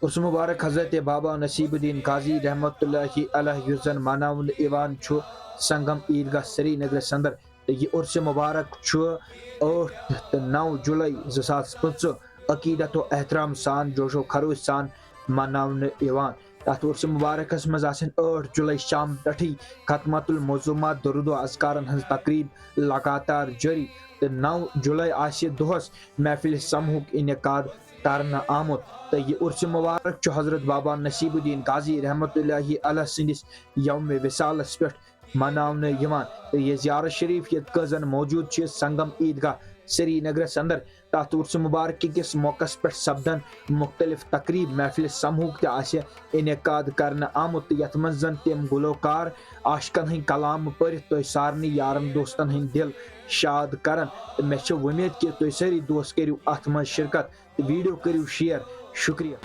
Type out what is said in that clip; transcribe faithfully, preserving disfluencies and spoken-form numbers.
عرس مبارک حضرت بابا نصیب الدین قاضی رحمت اللہ علیہ، یُس زن مناونہٕ یِوان چھُ سنگم عیدگاہ سرینگرس اندر۔ تہٕ یہِ عرس مبارک چھُ ٲٹھ تہٕ نَو جُلَے زٕ ساس پٕنٛژٕہ عقیدت و احترام سان، جوش و خروش سان مناونہٕ یِوان۔ تَتھ عرس مبارکس منٛز آسن ٲٹھ جُلَے شام پٮ۪ٹھٕے ختمت المعظومات، درود و اذکارن ہٕنٛز تقریب لگاتار جٲری، تہٕ نَو جُلَے آسہِ دۄہس محفل سمہُک انعقاد کرنہٕ آمُت۔ تہٕ یہِ عرس مبارک چھُ حضرت بابا نصیب الدین قاضی رحمت اللہ علیہ سٕنٛدِس یوم وصالس پٮ۪ٹھ مناونہٕ یِوان۔ تہٕ یہِ زیارت شریف، ییٚتہِ کٔژَن موجود چھِ سنگم عیدگاہ سرینگرس اندر، تَتھ عرس مبارک کِس موقعس پٮ۪ٹھ سپدن مختلف تقریب، محفل سمہُک تہِ آسہِ انعقاد کرنہٕ آمُت، تہٕ یَتھ منٛز زن تِم گلوکار عاشقن ہٕنٛدۍ کلام پٔرِتھ تۄہہِ سارنٕے یارن دوستن ہٕنٛدۍ دِل شاد کرن۔ تہٕ مےٚ چھِ وۄمید کہِ تُہۍ سٲری دوست کٔرِو اتھ منٛز شرکت تہٕ ویڈیو کٔرِو شیئر۔ شُکریہ۔